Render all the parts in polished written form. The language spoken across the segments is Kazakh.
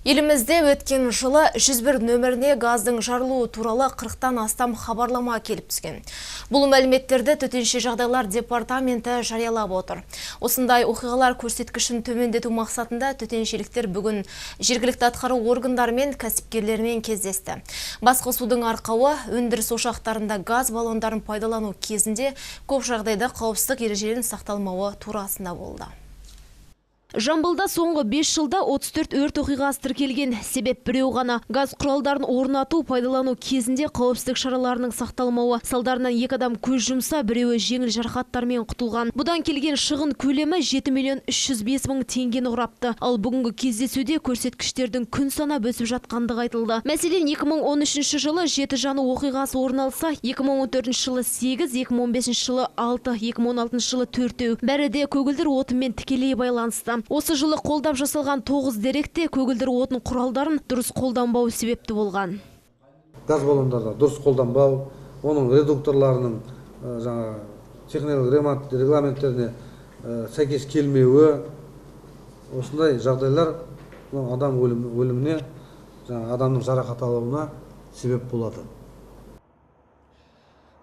Елімізде өткен жылы 101 нөміріне газдың жарылуы туралы 40-тан астам хабарлама келіп түскен. Бұл мәліметтерді Төтенше жағдайлар департаменті жариялап отыр. Осындай оқиғалар көрсеткішін төмендету мақсатында төтеншеліктер бүгін жергілікті атқару органдарымен, кәсіпкерлермен кездесті. Басқосудың арқауы өндіріс ошақтарында газ баллондарын пайдалану кезінде көп жағдайда қауіпсіздік ережелерінің сақталмауы турасында болды. Жамбылда соңғы 5 жылда 34 өрт оқиғасы тіркелген. Себеп біреу ғана: газ құралдарын орнату, пайдалану кезінде қауіпсіздік шараларының сақталмауы. Салдарынан екі адам көз жұмса, біреуі жеңіл жарақаттармен құтылған. Бұдан келген шығын көлемі 7 миллион 305 мың теңгені құрапты. Ал бүгінгі кездесуде көрсеткіштердің күн санап өсіп жатқандығы айтылды. Мәселен, 2013 жылы 7 жану оқиғасы орын алса, 2014 жылы 8, 2015 жылы 6, 2016 жылы 4. Бәрі де көгілдір отынмен тікелей байланысты. Осы жылы қолдап жасалған 9 деректе көгілдір отын құралдарын дұрыс қолданбау себепті болған. Газ баллондарды дұрыс қолданбау, оның редукторларының жаңа техникалық регламенттеріне сәйкес келмеуі, осындай жағдайлар адам өліміне, жаңа адамның жарақат алуына себеп болады.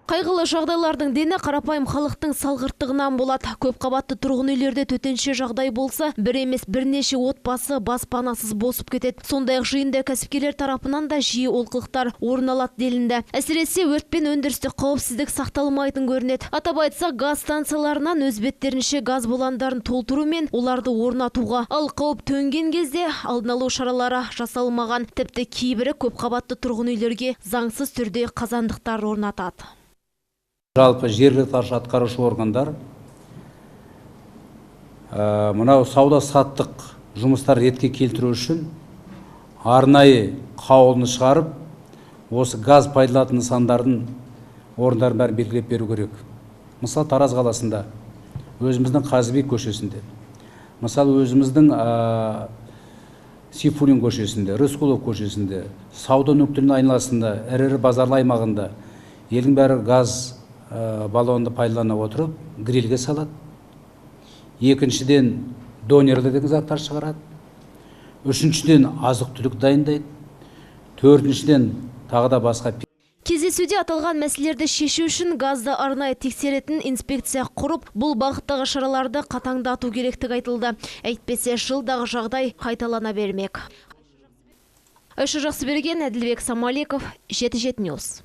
Қайғылы жағдайлардың дені қарапайым халықтың салғырттығынан болады. Көп қабатты тұрғын үйлерде төтенше жағдай болса, бір емес, бірнеше отбасы баспанасыз босып кетеді. Сондай-ақ жиында кәсіпкерлер тарапынан да жиі олқылықтар орын алады делінді. Әсіресе өртпен өндірістік қауіпсіздік сақталмайтын көрінеді. Атап айтсақ, газ станцияларынан өз беттерінше газ баллондарын толтыру мен оларды орнатуға, ал қауіп төнген кезде алдын алу шаралары жасалмаған. Тіпті кейбірі көп қабатты тұрғын үйлерге заңсыз түрде қазандықтар орнатады. Жалпы жергілікті атқарушы органдар мынау сауда саттық жұмыстар ретке келтіру үшін арнайы қаулыны шығарып, осы газ пайдаланатын нысандардың орындарын бәрін белгілеп беру керек. Мысалы, Тараз қаласында, өзіміздің Қазыбек көшесінде, мысалы, өзіміздің Сейфуллин көшесінде, Рысқұлов көшесінде, сауда нүктелерінің айналасында, ірі-ірі базарлы аймағында елдің бәрі газ баллонды пайдалана отырып грильге салады. Екіншіден, донерлер деген заттар шығарады. Үшіншіден, азық-түлік дайындайды. Төртіншіден, тағы да басқа. Кездесуде аталған мәселелерді шешу үшін газды арнайы тексеретін инспекция құрып, бұл бағыттағы шараларды қатаңдату керектігі айтылды. Әйтпесе жылдағы жағдай қайталана бермек. Айша Жақсыберген, Әділбек Самалеков, 77 News.